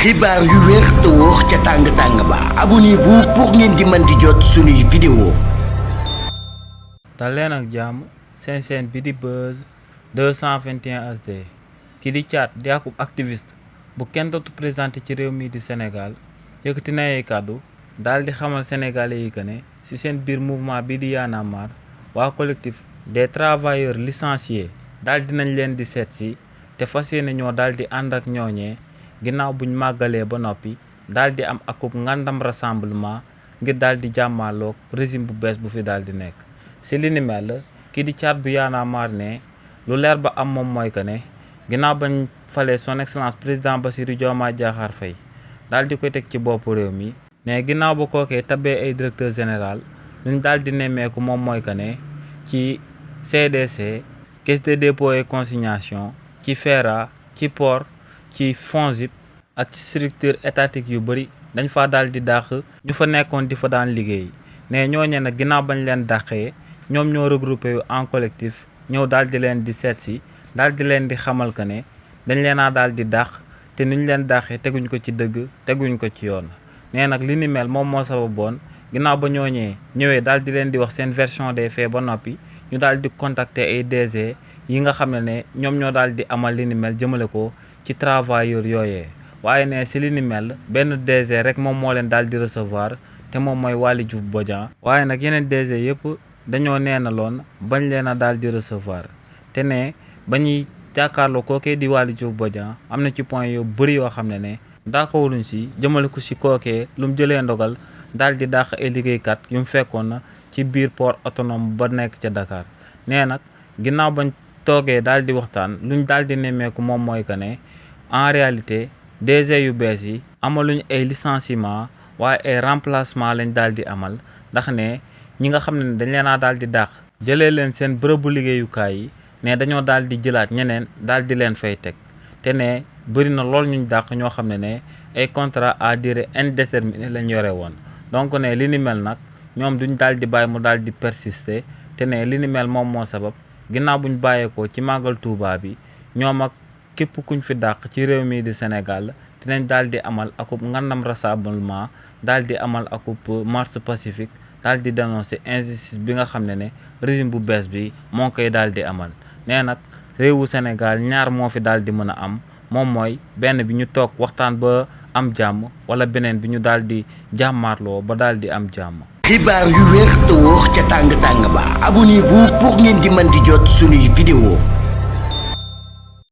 xibaar yu wér te wóor ca tàng ba abonnez-vous pour ngeen di mën di jot suñuy vidéo. dal leen ak jàmm seen chaîne bi di Buzz 221 HD ki di Thiat di akub activiste bu kenn dootu présenté ci réew mi di Sénégal yëkkati na ay kàddu daal di xamal sénégalais yi que ne ci seen biir mouvement bi di Y'en a marre waa collectif des travailleurs licenciés daal dinañ leen di seet si te fas yéene ñoo daal di ànd ak ñooñee ginnaaw buñ màggalee ba noppi daal di am akub ngàndam rassemblement ngir daal di jàmmaaloog régime bu bees bu fi daal di nekk. si li ni mel kii di Thiat bu Y'en a marre ne lu leer ba am moom mooy que ne ginnaaw bañ falee son excellence président Bassirou Diomaye Diakhar Faye daal di koy teg ci boppu réew mi mais ginnaaw ba kookee tabee ay directeur général luñ daal di nemmeeku moom mooy que ne ci CDC caisse de dépôt et consignation ci FERA ci port ci FONGIP ak ci structure étatique yu bëri dañ fa daal di dàq ñu fa nekkoon di fa daan liggéey ne ñooñe nag ginnaaw bañ leen dàqee ñoom ñoo regroupé yu en collectif ñëw daal di leen di seet si daal di leen di xamal que ne dañ leen a daal di dàq te nuñ leen dàqee teguñ ko ci dëgg teguñ ko ci yoon nee nag li ni mel moom moo sababoon ginnaaw ba ñëwee daal di leen di wax seen version des faits ba noppi ñu daal di contacter ay DG yi nga xam ne ñoom ñoo daal di amal li ni mel jëmale ko ci travailleurs yooyee waaye ne si li ni mel benn DG rek moom moo leen daal di recevoir te moom mooy Waly Diouf Bodian waaye nag yeneen DG yëpp dañoo neenaloon bañ leen a daal di recevoir te ne ba ñuy jàkkaarloo kookee di Waly Diouf Bodian am na ci point yu bëri yoo xam ne d'accorduñ si jëmale ko si kookee lu mu jëlee ndogal daal di dàq ay liggéeykat yu mu fekkoon na ci biir port autonome ba nekk ca Dakar nee nag ginnaaw bañ toogee daal di waxtaan luñ daal di nemmeeku moom mooy que ne en réalité DG yu bees yi amaluñ ay licenciement waaye ay remplacement lañ daal di amal ndax ne ñi nga xam ne dañ leen a daal di dàq jëlee leen seen bërëbu liggéeyukaay yi ne dañoo daal di jëlaat ñeneen daal di leen fay teg te ne bëri na lool ñuñ dàq ñoo xam ne ay contrat à durée indéterminée lañ yore woon donc ne li ni mel nag ñoom duñ daal di bàyyi mu daal di persister te ne li ni mel moom moo sabab ginnaaw buñ bàyyeekoo ci màggal Touba bi ñoom ak képp kuñ fi dàq ci réew mi di Sénégal dinañ daal di amal akub ngandam rassemblement daal di amal akub marche pacifique daal di dénoncer injustice bi nga xam ne régime bu bees bi moo koy daal di amal nee nag réewu Sénégal ñaar moo fi daal di mën a am moom mooy benn bi ñu toog waxtaan ba am jàmm wala beneen bi ñu daal di jàmmaarloo ba daal di am jàmm. xibaar yu wér te wóor ca tàng ba abonnez-vous pour ngeen di mën di jot suñuy vidéo.